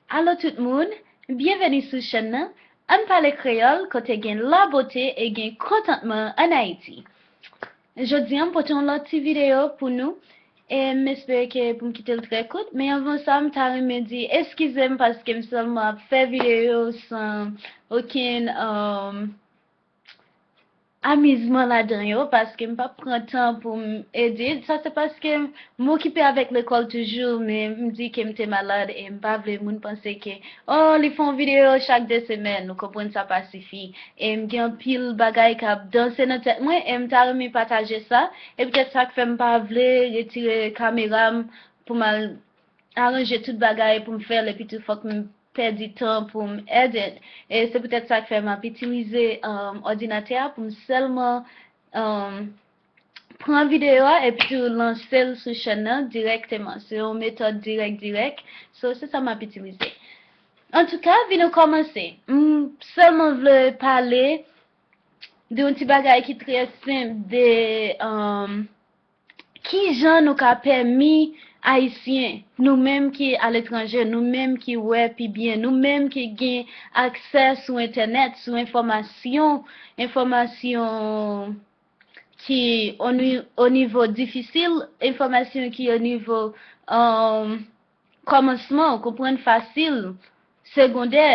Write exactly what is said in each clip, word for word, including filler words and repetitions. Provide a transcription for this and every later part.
Alo tout moun, byenveni sou chèn nan Ann Pale Kreyòl, kote gen labote e gen kontantman ann Ayiti. Jodi a, m pote yon lòt ti videyo pou nou, e m espere ke pou m kite l trè kout, men anvan sa, m ta renmen di eskize m paske m sèlman ap fè videyo san okenn, um, amizman ladan yo, paske m p ap pran tan pou m edit. Sa se paske m okipe avèk lekòl toujou, men m di ke m te malad e m pa vle moun panse ke, oh, li fè yon videyo chak de semèn, ou konprann, sa pa sifi. E m gen anpil bagay k ap danse nan tèt mwen, e m ta renmen pataje sa. E petèt sa k fè m pa vle retire kamera m pou m al aranje tout bagay pou m fè l, epi tou fòk m pèdi tan pou m edit. E se poutèt sa k fè m ap itilize, um, òdinatè a pou m sèlman, um, pran videyo a epi tou lanse l sou chèn nan dirèkteman. Se yon metòd dirèk, dirèk. So, se sa m ap itilize. Antouka, vin nou kòmanse. M sèlman vle pale de yon ti bagay ki trè senp, de, um, kijan nou ka pèmi Ayisyen, nou menm ki aletranje, nou menm ki wè pi byen, nou menm ki gen aksè sou entènèt, sou enfòmasyon, enfòmasyon ki o ni-, o nivo difisil, enfòmasyon ki o nivo, um, kòmansman, ou konprann, fasil, segondè,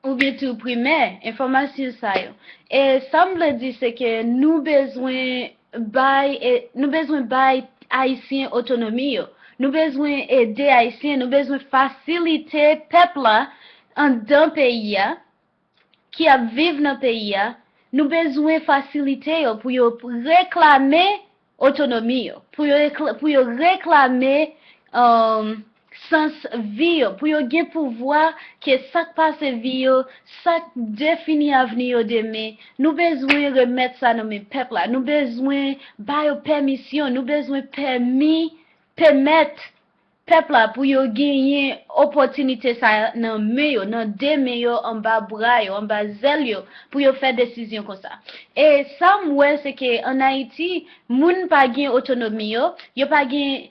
oubyen tou primè, enfòmasyon sa yo. E sa m vle di, se ke nou bezwen bay, e, nou bezwen bay Ayisyen otonomi yo. Nou bezwen ede Ayisyen, nou bezwen fasilite pèp la anndan peyi a, ki ap viv nan peyi a, nou bezwen fasilite yo pou yo reklame otonomi yo, pou yo rekla-, pou yo reklame, um, sans vi yo, pou yo gen pouvwa ke sa k pase vi yo, sa k defini avni yo demen. Nou bezwen remèt sa nan men pèp la. Nou bezwen ba yo pèmisyon, nou bezwen pèmi, pèmèt pèp la pou yo genyen opòtinite sa a nan men yo, nan de men yo, anba bra yo, anba zèl yo, pou yo fè desizyon konsa. E sa m wè, se ke ann Ayiti, moun pa gen otonomi yo, yo pa gen,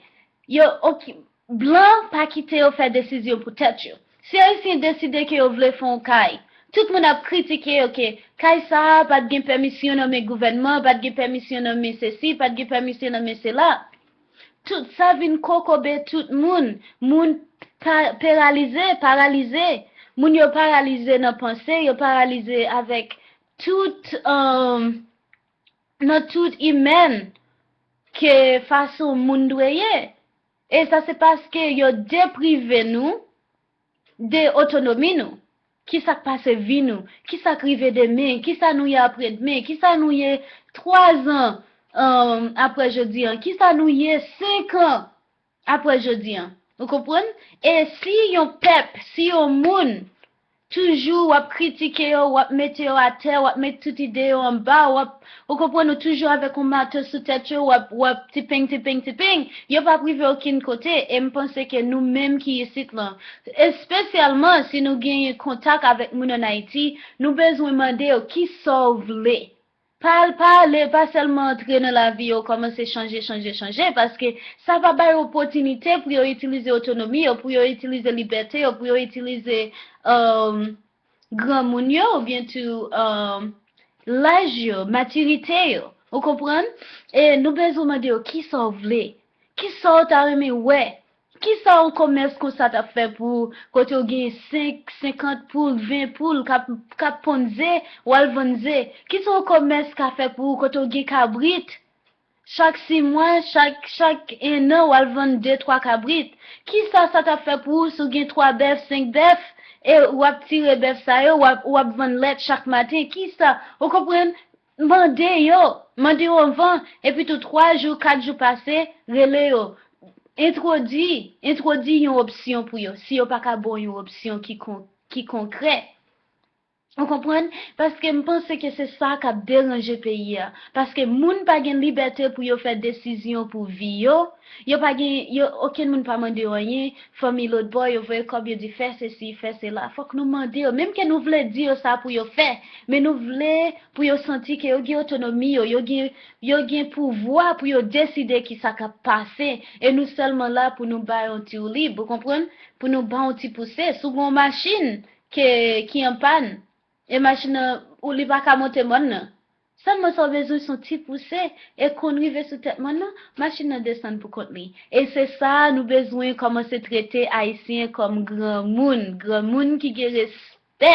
yo, ok, blan pa kite yo fè desizyon pou tèt yo. Si Ayisyen deside ke yo vle fè yon kay, tout moun ap kritike yo ke kay sa a pa t gen pèmisyon nan men gouvènman, pa t gen pèmisyon nan men sesi, pa t gen pèmisyon nan men sela. Tout sa vin kokobe tout moun. Moun pa-, peralize, paralize. Moun yo paralize nan panse, yo paralize avèk tout, um, nan tout imèn ke fason moun dwe ye. E sa se paske yo deprive nou de otonomi nou. Kisa k pase vi nou? Kisa k rive demen? Kisa nou ye apre demen? Kisa nou ye twa zan, um, apre jodi an? Kisa nou ye senk an apre jodi an? Ou konprann? E si yon pèp, si yon moun, toujou w ap kritike yo, w ap mete yo atè, w ap met tout ide yo anba, w ap, ou konprann, ou toujou avèk yon mato sou tèt yo, w ap, w ap tipeng, tipeng, tipeng, yo p ap rive okenn kote. E m panse ke nou menm ki isit lan, espesyalman si nou genyen kontak avèk moun ann Ayiti, nou bezwen mande yo kisa w vle. Pa al, pa ale, pa sèlman antre nan lavi yo, kòmanse chanje, chanje, chanje, paske sa pa ba yo opòtinite pou yo itilize otonomi yo, pou yo itilize libète yo, pou yo itilize, um, granmoun yo, oubyen tou, um, laj yo, matirite yo. Ou konprann? E nou bezwen mande yo kisa w vle, kisa w ta renmen wè. Kisa yon komès konsa t ap fè pou ou, kote w gen senk, senkant poul, ven poul k ap, k ap ponn ze, w al vann ze? Kisa yon komès ka fè pou ou, kote w gen kabrit? Chak sis mwa, chak, chak en an, w al vann de, twa kabrit. Kisa sa t ap fè pou ou si w gen twa bèf, senk bèf, e w ap tire bèf sa yo, w ap, w ap vann lèt chak maten? Kisa, ou konprann? Mande yo, mande yo anvan, epi tou twa jou, kat jou pase, rele yo. Entwodui, entwodui yon opsyon pou yo, si yo pa ka ba w yon opsyon ki kon-, ki konkrè. Ou konprann? Paske m panse ke se sa k ap deranje peyi a. Paske moun pa gen libète pou yo fè desizyon pou vi yo. Yo pa gen, yo, okenn moun pa mande yo anyen. Fanmi lòt bò, yo voye kòb, yo di fè sesi, fè sela. Fòk nou mande yo. Menm ke nou vle di yo sa pou yo fè, men nou vle pou yo santi ke yo gen otonomi yo, yo gen, yo gen pouvwa pou yo deside ki sa k ap pase. E nou sèlman la pou nou ba yon ti woulib, ou konprann? Pou nou ba yon ti pouse. Si w gen yon machin ke, ki an pàn, e machin nan, ou li pa ka monte mòn nan. Sèlman sa w bezwen se yon ti pouse, e konn rive sou tèt mòn nan, machin nan desann pou kont li. E se sa nou bezwen kòmanse trete Ayisyen kòm granmoun, granmoun ki gen respè.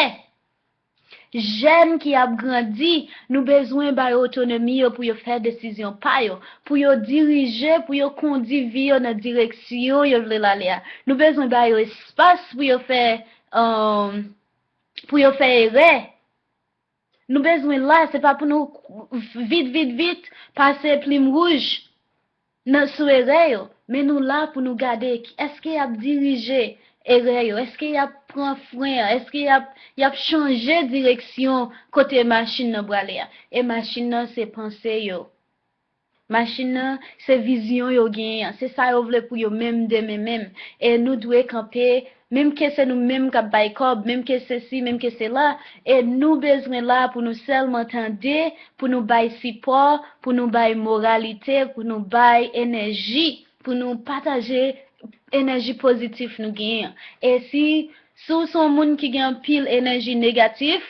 Jèn ki ap grandi, nou bezwen ba yo otonomi yo pou yo fè desizyon pa yo, pou yo dirije, pou yo kondi vi yo nan direksyon yo vle l ale a. Nou bezwen ba yo espas pou yo fè, um, pou yo fè erè. Nou bezwen la, se pa pou nou vit, vit, vit pase plim wouj nan sou erè yo, men nou la pou nou gade ki- èske y ap dirije erè yo, èske y ap pran fren an, èske y ap, y ap chanje direksyon kote machin nan prale a. E machin nan se panse yo. Machin nan se vizyon yo genyen an, se sa yo vle pou yo menm demen menm. E nou dwe kanpe, menm ke se nou menm k ap bay kòb, menm ke se si, menm ke se la, e nou bezwen la pou nou sèlman tande, pou nou bay sipò, pou nou bay moralite, pou nou bay enèji, pou nou pataje enèji pozitif nou genyen an. E si, si w se yon moun ki gen anpil enèji negatif,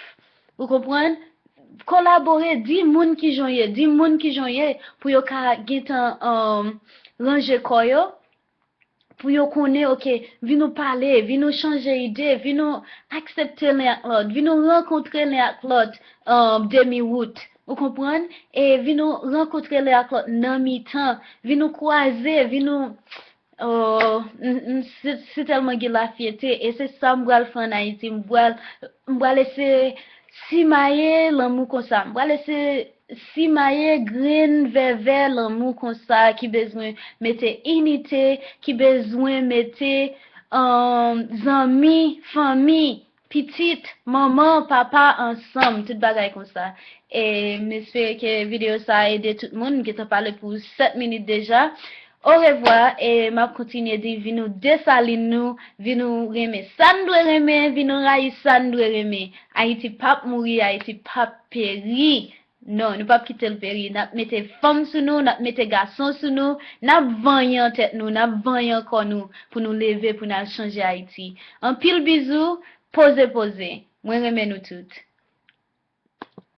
ou konprann? Kolabore, di moun kijan w ye, di moun kijan w ye, pou yo ka gentan, um, ranje kò yo, pou yo konnen, oke, vin nou pale, vin nou chanje ide, vin nou aksepte len ak lòt, vin nou rankontre len ak lòt, um, demi wout, ou konprann? E vin nou rankontre len ak lòt nan mitan, vin nou kwaze, vin nou, oh, m, m, si, si tèlman gen lafyete, e se sa m pral fè ann Ayiti, m pral, m pral eseye simaye lanmou konsa, m pral eseye simaye grenn vèvè lanmou konsa ki bezwen mete inite, ki bezwen mete, um, zanmi, fanmi, pitit, manman, papa ansanm, tout bagay konsa. E m espere ke videyo sa a ede tout moun. M gentan pale pou sèt minit deja. Orevwa, e m ap kontinye di, vin nou desalin nou, vin nou renmen sa n dwe renmen, vin nou rayi sa n dwe renmen. Ayiti p ap mouri, Ayiti p ap peri. Non, nou p ap kite l peri. N ap mete fanm sou nou, n ap mete gason sou nou, n ap vanyan tèt nou, n ap vanyan kò nou pou nou leve, pou n al chanje Ayiti. Anpil bizou, poze poze. Mwen renmen nou tout.